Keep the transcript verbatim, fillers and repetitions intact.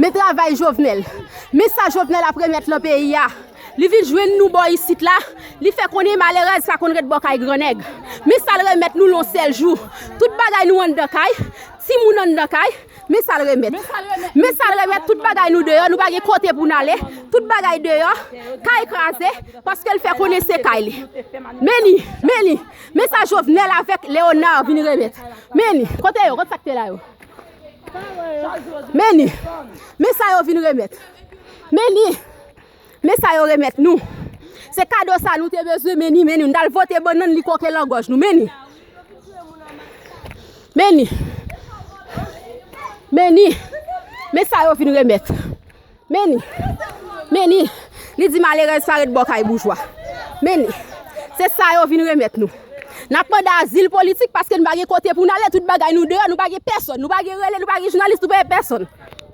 Men travay Jovenel. Men sa Jovenel ap remèt lan peyi a. Li vin jwenn nou bò isit la. Li fè konnen malerèz sa konn ret bò kay grannèg. Men sa l remèt nou lan sèl jou. Tout bagay nou anndan kay. Timoun anndan kay. Men sa l remèt. Men sa l remèt, tout bagay nou deyò, nou pa gen kote pou n ale. Tout bagay deyò, kay kraze, paske l fè konnen se kay li. Men li, men li, men sa Jovenel avèk Léonard vin remèt. Men li, kote yo, kote sa k te la yo? Men li, men sa yo vin remèt. Men li, men sa yo remèt nou. Se kado sa nou te bezwen, men li, men li, nou t al vote bannann li koke lan gòj nou, men li. Men li. Men li. Men sa yo vin remèt. Men li. Men li. Li di malerèz sa ret bò kay boujwa. Men li. Se sa yo vin remèt nou. N ap mande azil politik paske nou pa gen kote pou n ale, tout bagay nou deyò, nou pa gen pèsonn, nou pa gen rele, nou pa gen jounalis, nou pa gen pèsonn.